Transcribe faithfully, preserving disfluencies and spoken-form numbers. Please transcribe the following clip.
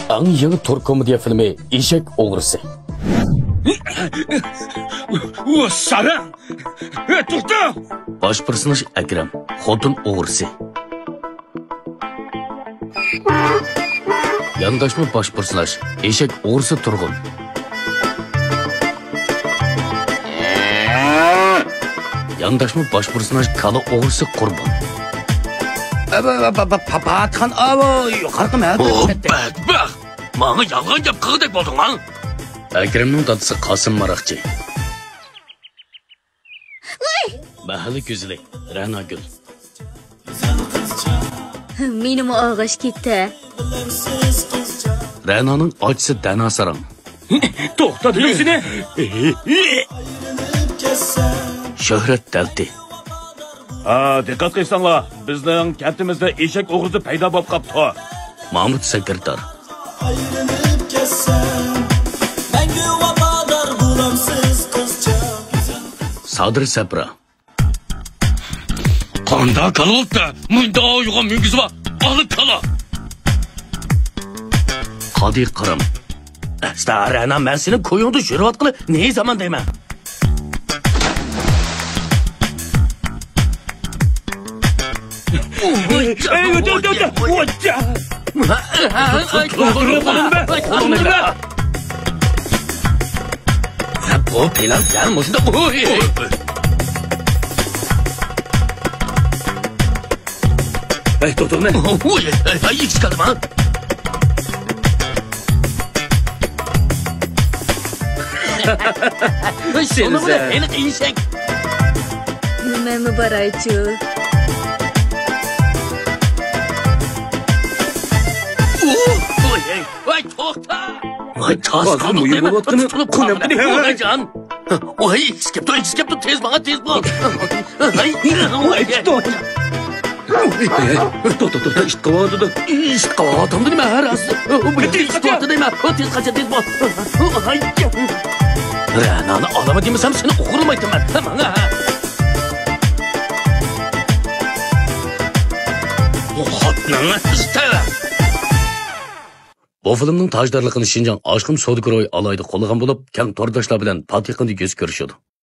ئەڭ يېڭى تۈرك كومېدىيە فىلىمى ئېشەك ئوغرىسى. ئۇ ساراڭ! ئە، توختا! باش پېرسوناژ ئەكرەم، خوتۇن ئوغرىسى. يانداشما باش پېرسوناژ ئېشەك ئوغرىسى تۇرغۇن. يانداشما باش پېرسوناژ كالا ئوغرىسى قۇربان. ئەبە، ئەبە، ئەبە، پا-، پاتىخان، ئاۋۇ، يۇقىرىقى مەھەلدە ئو، كەتتى. بەتبەخت! ماڭا يالغان گەپ قىلغۇدەك بولدۇڭ، ھە؟ ئەكرەمنىڭ دادىسى قاسىم ماراقچى. ۋاي! مەھەللە گۈزىلى، رەناگۈل. مېنىمۇ ئالغاچ كېتە. رەنانىڭ ئاچىسى دەنا ساراڭ. توختا دېدىم سېنى! شۆھرەت دەلتى. ھا، دىققەت قىلساڭلار، بىزنىڭ كەنتىمىزدە ئېشەك ئوغرىسى پەيدا بولۇپ قاپتۇ. مامۇت سېكرېتار. ئايرىلىپ كەتسەم، مەڭگۈ ۋاپادار بولامسىز قىزچاق؟ سادىر سەپرا. قانداق كالا بوپتۇ؟ مۇنداق يوغان مۈڭگۈزى بار. ئالا كالا. قادى قارام. ئەستا رەنا، مەن سېنىڭ كويۇڭدا يۈرۈۋاتقىلى نى زامان دەيمەن. ئەي، ئۆتە، ئۆتە، ئۆتە. بۇ پىلان دەل مۇشۇنداق. ئەي، توختاڭ. ئەي، ئەي، ئەي، ئىچكالما. سېنى ھېلىقى ئېشەك. مەنمۇ بارايچۇ. ۋاي، توختا! ۋاي، تاس قالدۇق دەيمەن. تۇتۇلۇپ قالدى. ۋاي، جان. ۋاي، ئىچكەپتۇ، ئىچكەپتۇ، تېز ماڭا، تېز بول. ۋاي، ۋاي، توختا. توختا، توختا، توختا، ئىت قاۋاڭ ئاتىدۇ. ئىت قاۋاڭ ئاتامدۇ نېمە، ھە، راست. تېز قاچا دەيمەن. تېز قاچا، تېز بول. ۋاي. رەنانى ئالىمەن دېمىسەم، سېنى ئوغرىلىمايتتىم مەن. ھە، ماڭا. خوتۇنۇڭنى ئىزدەۋەر. بۇ فىلىمنىڭ تاجدارلىقىنى شىنجاڭ ئاشقۇن سودا گۇرۇھى ئالاھىدە قوللىغان بولۇپ، كەڭ تورداشلار بىلەن پات يېقىندا يۈز كۆرۈشىدۇ.